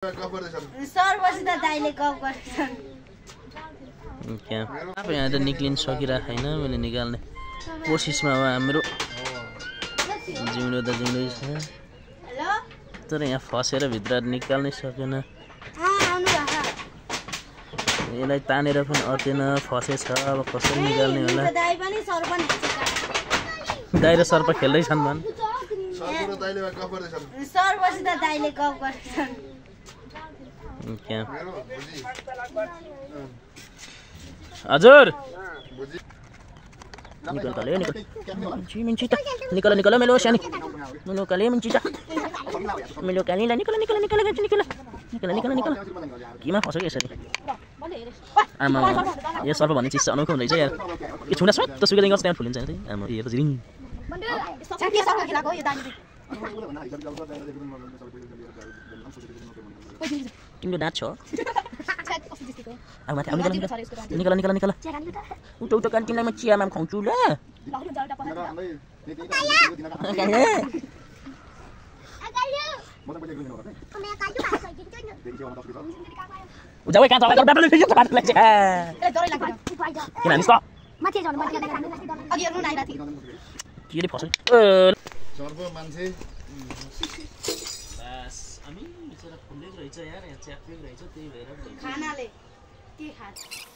सर्वसित दाइले गफ गर्छन् क्या अब यहाँ त निक्लिन सकिरहेको छैन मैले निकाल्ने कोसिसमा हो हाम्रो जिउँदो त जिउँदै छ तर यहाँ फसेर भित्र निकाल्नै सकेन यसलाई तानेर पनि अटेन फसेछ अब कसरी निकाल्ने होला दाइ र सर्प खेल्दैछन् भन् सर्वसित दाइले गफ गर्छन् क्या हजुर निकल कले निकल मिन्चिता निकल निकल मेलो सानी मेलो कले मिन्चिता मेलो कले निकल निकल निकल निकल निकल निकल निकल किमा फस्यो यसरी आमा यो सर्प भन्ने चिज अनौठो हुँदैछ यार यो छुना छ त सुकेदेखि गर्छ त्यहाँ फुलिन्छ नि आमा यो त जिरिङ तिम्रो दाँत छ निकल निकल निकल निकल उठो उठो कान तिमीलाई म चियामा खुवाउँछु ल जाऊ कहाँ चला के फस्यो खानाले के खान्छ